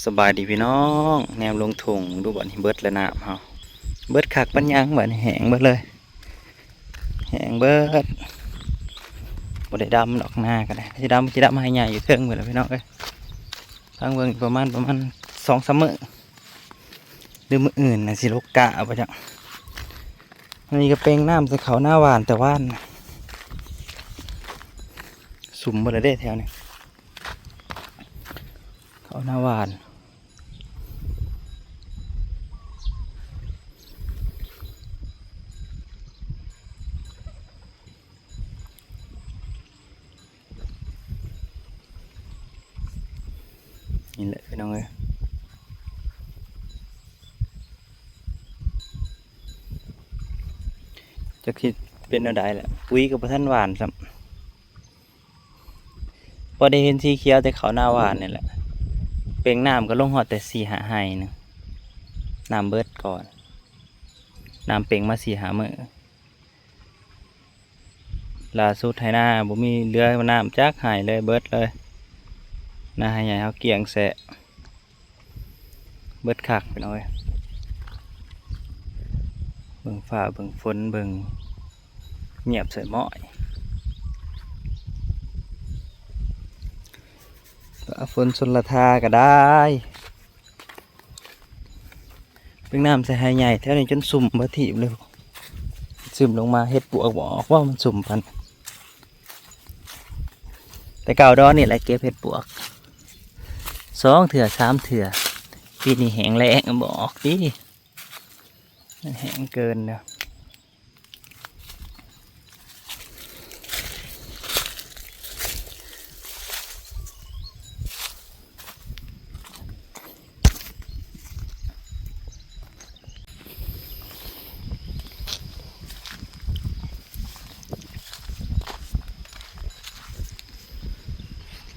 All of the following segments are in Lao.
ສະບາຍດີພີ່ນ້ອງ ແນມລົງທົ່ງດູບັດນີ້ ເບິດແລ້ວນ້ຳເຮົາ ເບິດຄັກປານຫຍັງບັດນີ້ ແຫ້ງເບິດເລີຍ ແຫ້ງເບິດ ບໍ່ໄດ້ດຳດອກ ນາກໍໄດ້ ຊິດຳ ຊິດຳໄຮ່ໃຫຍ່ຢູ່ເທິງພຸ້ນແຫຼະພີ່ນ້ອງເອີຍ ທາງເບິ່ງປະມານ ປະມານສອງສາມມື້ ຫຼືມື້ອື່ນນະ ຊິລົກກ້າບໍ່ຈັກ ອັນນີ້ກໍເປັ່ງນ້ຳໃສ່ເຂົ້ານາຫວ່ານແຕ່ວານ ສຸມເບິດແລ້ວເດ້ແຖວນີ້ ເຂົ້ານາຫວ່ານ ນີ້ແຫຼະພີ່ນ້ອງເອີຍ ຈັກຊິເປັນແນວໃດແຫຼະ ປຸ໋ຍກໍບໍ່ທັນຫວ່ານຊ້ຳ. ພໍໄດ້ເຫັນສີຂຽວແຕ່ເຂົ້ານາຫວ່ານນີ້ແຫຼະ ເປັ່ງນ້ຳກໍລົງຮອດແຕ່ສີ່ຫ້າໄຮ່ໜຶ່ງ ນ້ຳເບິດກ່ອນ ນ້ຳເປັ່ງມາສີ່ຫ້າມື້ ລ່າສຸດໄຮ່ນາບໍ່ມີເຫຼືອນ້ຳຈັກໄຮ່ເລີຍ ເບິດເລີຍ ນາໄຮ່ໃຫຍ່ເຮົາກ້ຽງແຊະ. ເບິດຄັກພີ່ນ້ອງເອີຍ ເບິ່ງຟ້າເບິ່ງຝົນເບິ່ງ ງຽບໃສ່ໝ້ອຍ ຟ້າຝົນຊົນລະທາກໍໄດ້ ເບິ່ງນ້ຳໃສ່ໄຮ່ໃຫຍ່ແຖວນີ້ຈົນຊຸ່ມເບິດທີບເລີຍ ຊຶມລົງມາເຫັດປວກບໍ່ອອກ ເວົ້າມັນຊຸ່ມປານ ແຕ່ເກົ່າດອນນີ້ແຫຼະເກັບເຫັດປວກ ສອງເທື່ອສາມເທື່ອ ປີນີ້ແຫ້ງແລ້ງ ບໍ່ອອກຕິ ມັນແຫ້ງເກີນແລ້ວ.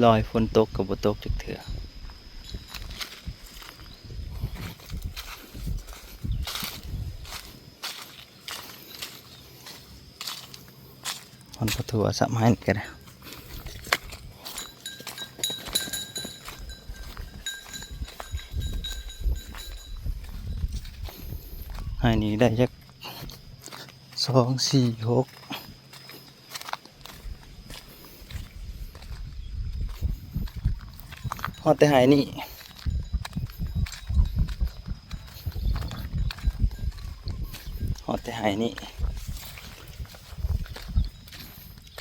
ລອຍຝົນຕົກກໍບໍ່ຕົກຈັກເທື່ອ ຮອດບໍ່ທົ່ວຊ້ຳ ໄຮ່ນີ້ກໍໄດ້ ໄຮ່ນີ້ໄດ້ຈັກ ສອງ ສີ່ ຫົກ ຮອດແຕ່ໄຮ່ນີ້ ຮອດແຕ່ໄຮ່ນີ້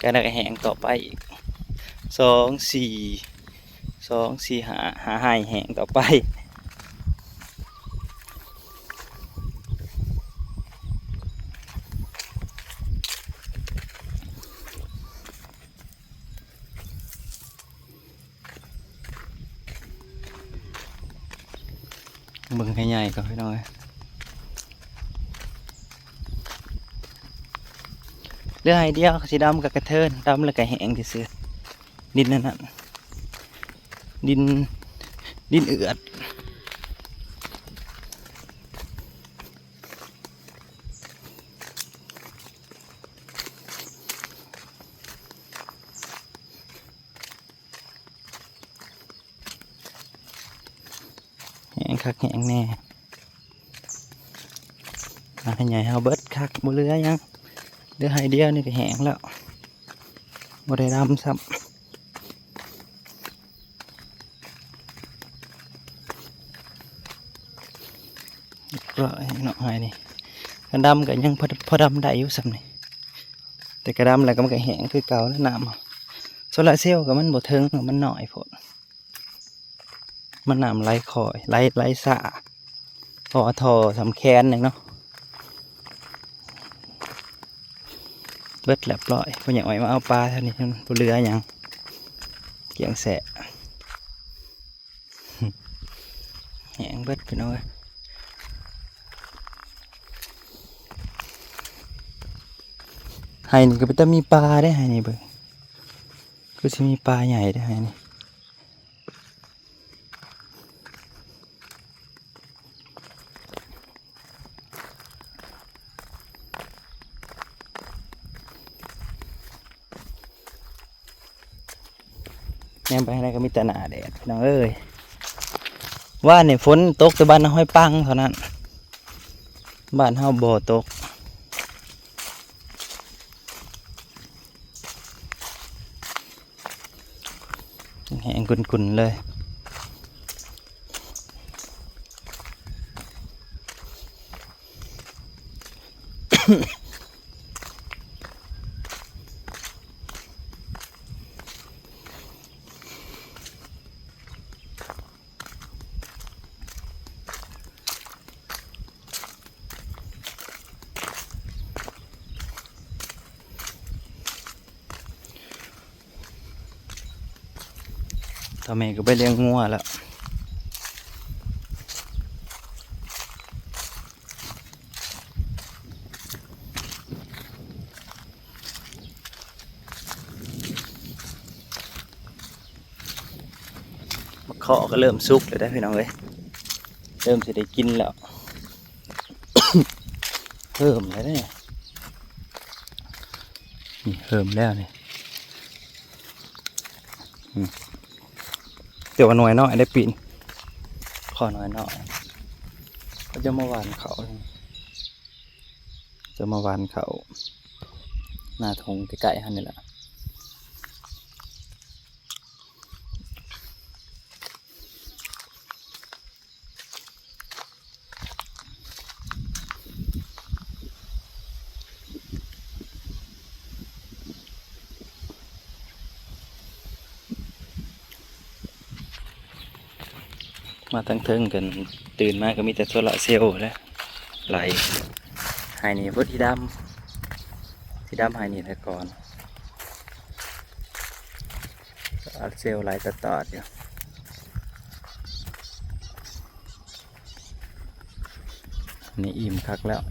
ກະໄດ້ແຫ້ງຕໍ່ໄປອີກ ສອງ ສີ່ ສອງ ສີ່ ຫ້າ ຫ້າໄຮ່ແຫ້ງຕໍ່ໄປ. ເບິ່ງໃຫ້ໃຫຍ່ກ່ອນພີ່ນ້ອງເອີຍ ເຫຼືອໄຮ່ດຽວ ຊິດຳກໍກະເທີນ ດຳແລ້ວກໍແຫ້ງຊື່ໆ ດິນອັນນັ້ນ ດິນ ດິນເອືອດ. ແຫ້ງຄັກແຫ້ງແນ່ ນາໃຫ້ໃຫຍ່ເຮົາເບິດຄັກ ບໍ່ເຫຼືອຫຍັງ ເຫຼືອໄຮ່ດຽວນີ້ກໍແຫ້ງແລ້ວ ບໍ່ໄດ້ດຳຊ້ຳ. ເນາະ ໄຮ່ນີ້ ຄັນດຳກໍຍັງພໍ ພໍດຳໄດ້ຢູ່ສ່ຳນີ້ ແຕ່ກະດຳແລ້ວກໍມັນກໍແຫ້ງຄືເກົ່າແລ້ວ ນ້ຳໂຊລາເຊວກໍມັນບໍ່ເຖິງ ມັນໜ້ອຍໂພດ ມັນນ້ຳໄຫຼຄ່ອຍ ໄຫຼ ໄຫຼຊ້າ ເພາະວ່າທໍ່ສ່ຳແຂນໜຶ່ງເນາະ. ເບິດລຽບຮ້ອຍ ພໍ່ໃຫຍ່ອ້ອຍມາເອົາປາແຖວນີ້ ມັນບໍ່ເຫຼືອຫຍັງ ກ້ຽງແຊະ ແຫ້ງເບິດພີ່ນ້ອງເອີຍ. ໄຮ່ນີ້ກໍເປັນຕາມີປາເດ້ ໄຮ່ນີ້ເບິ່ງ ຄືຊິມີປາໃຫຍ່ເດ້ ໄຮ່ນີ້. ແນມໄປທາງໃດກໍມີແຕ່ໜ້າແດດ ພີ່ນ້ອງເອີຍ. ວານນີ້ຝົນຕົກແຕ່ບ້ານນາຫ້ວຍປັງເທົ່ານັ້ນ, ບ້ານເຮົາບໍ່ຕົກ. ແຫ້ງກຸ່ນໆເລີຍ. ເຖົ້າແມ່ກໍໄປລ້ຽງງົວແລ້ວ. ໝາກເຄາະກໍເລີ່ມສຸກແລ້ວເດ້ພີ່ນ້ອງເອີຍ, ເລີ່ມຊິໄດ້ກິນແລ້ວ. ເລີ່ມແລ້ວເດ້ ນີ້ເລີ່ມແລ້ວນີ້. ອືມ ແຕ່ວ່າໜ່ວຍນ້ອຍເດ້ປີນ ຂໍໜ່ວຍນ້ອຍ. ເຂົາຈະມາຫວ່ານເຂົ້າ ຈະມາຫວ່ານເຂົ້າໜ້າທົ່ງໃກ້ໆເຮົານີ້ແຫຼະ. ມາທາງເທິງກັນ ຕື່ນມາກໍມີແຕ່ໂຊລາເຊວແຫຼະ ໄຫຼ. ໄຮ່ນີ້ພຸ້ນທີ່ດຳ ທີ່ດຳໄຮ່ນີ້ແຫຼະກ່ອນ. ອາເຊວໄຫຼຕະຕອດຢູ່. ນີ້ອີ່ມຄັກແລ້ວ.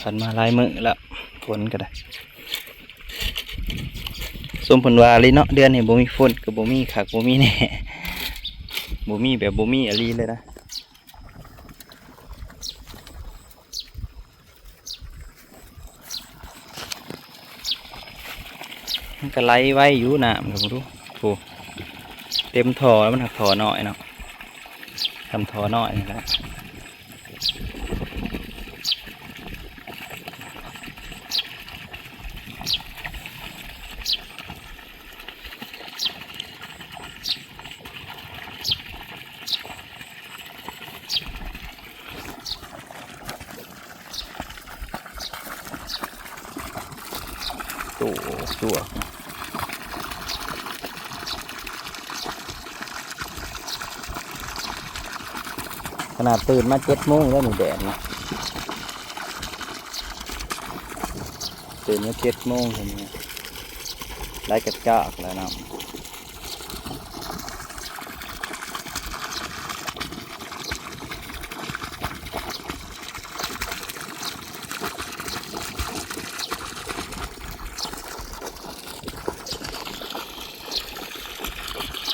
ຜ່ານມາຫຼາຍມື້ແລ້ວ ຝົນກໍໄດ້. ສົມເພິ່ນວ່າອີ່ຫຼີເນາະ ເດືອນນີ້ບໍ່ມີຝົນກໍບໍ່ມີຄັກ ບໍ່ມີແນ່ ບໍ່ມີແບບບໍ່ມີອີ່ຫຼີເລີຍນະ. ມັນກໍໄຫຼໄວຢູ່ນ້ຳ ເບິ່ງດູ ໂອ້ ເຕັມທໍ່ແລ້ວ. ມັນຫາກທໍ່ນ້ອຍເນາະ ສ່ຳທໍ່ນ້ອຍນີ້ແຫຼະ. ໂອ້ ຕົວະ ຂະໜາດຕື່ນມາເຈັດໂມງແລ້ວນີ້ ແດດນີ້ ຕື່ນມາເຈັດໂມງ ໄຫຼກະຈາກແລ້ວນ້ຳ.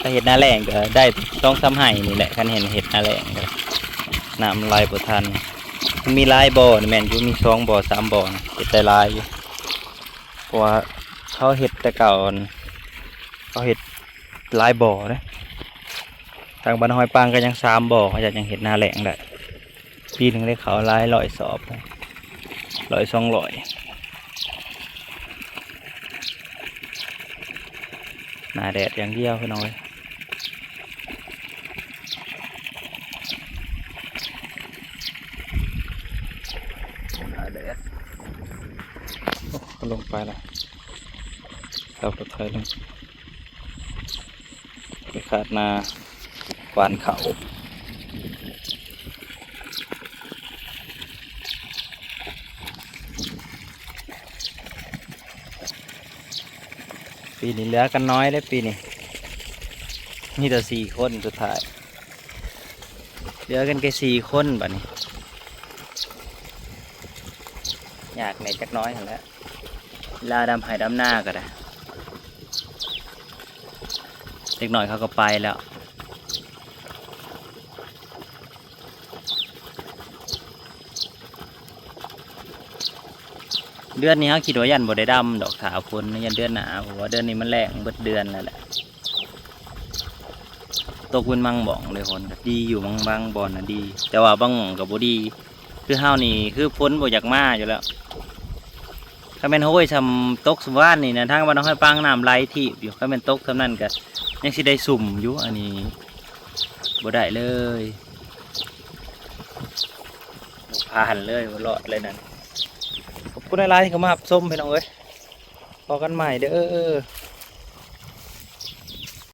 ຖ້າເຮັດນາແລ້ງກໍໄດ້ສອງສາມໄຮ່ນີ້ແຫຼະ ຄັນເຫັນເຮັດນາແລ້ງກໍ ນ້ຳໄຫຼບໍ່ທັນ. ມັນມີຫຼາຍບໍ່ ແມ່ນຢູ່ ມີສອງບໍ່ສາມບໍ່ ເຮັດໄດ້ຫຼາຍຢູ່ ເພາະວ່າເຂົາເຮັດແຕ່ເກົ່າ ເຂົາເຮັດຫຼາຍບໍ່ເດ້. ທາງບ້ານຫ້ວຍປາງກໍຍັງສາມບໍ່ ເຂົາເຈົ້າຍັງເຮັດນາແລ້ງໄດ້. ປີໜຶ່ງໄດ້ເຂົ້າຫຼາຍຮ້ອຍສອບ ຮ້ອຍສອງຮ້ອຍ. ໜ້າແດດຢ່າງດຽວພີ່ນ້ອງເອີຍ ໜ້າແດດ. ໂອ້ ລົງໄປລະ ຂັບລົດໄຖລົງ ໄປຄາດນາຫວ່ານເຂົ້າ. ປີນີ້ເຫຼືອກັນໜ້ອຍເດ້ ປີນີ້ມີແຕ່ສີ່ຄົນສຸດທ້າຍ ເຫຼືອກັນແຄ່ສີ່ຄົນບາດນີ້. ຍາກແດ່ຈັກໜ້ອຍຫັ້ນແຫຼະ ເວລາດຳໄຮ່ດຳນາກໍໄດ້ ເດັກນ້ອຍເຂົາກໍໄປແລ້ວ. ເດືອນນີ້ເຮົາຄິດວ່າຢ້ານບໍ່ໄດ້ດຳດອກ ຖ້າຝົນ ຢ້ານເດືອນໜ້າ ເພາະວ່າເດືອນນີ້ມັນແລ້ງເບິດເດືອນແລ້ວແຫຼະ. ຕົກເປັນບາງບ່ອນເດ້ ຝົນກໍດີຢູ່ ບາງ ບາງບ່ອນນະດີ ແຕ່ວ່າບາງໝ່ອງກໍບໍ່ດີ. ຄືເຮົານີ້ ຄືຝົນບໍ່ຢາກມາຢູ່ແລ້ວ. ຄັນແມ່ນໂຫຍຊ່ຳຕົກຊ່ຳວານນີ້ນະ ທາງບ້ານນ້ອງຫ້ວຍປາງນ້ຳໄຫຼຖີບຢູ່. ຄັນແມ່ນຕົກຊ່ຳນັ້ນກໍຍັງຊິໄດ້ຊຸ່ມຢູ່. ອັນນີ້ບໍ່ໄດ້ເລີຍ ບໍ່ຜ່ານເລີຍ ບໍ່ລອດເລີຍນັ້ນ. ຂອບຄຸນຫຼາຍໆທີ່ເຂົ້າມາຮັບຊົມ ພີ່ນ້ອງເອີຍ. ພໍ້ກັນໃໝ່ເດີ້.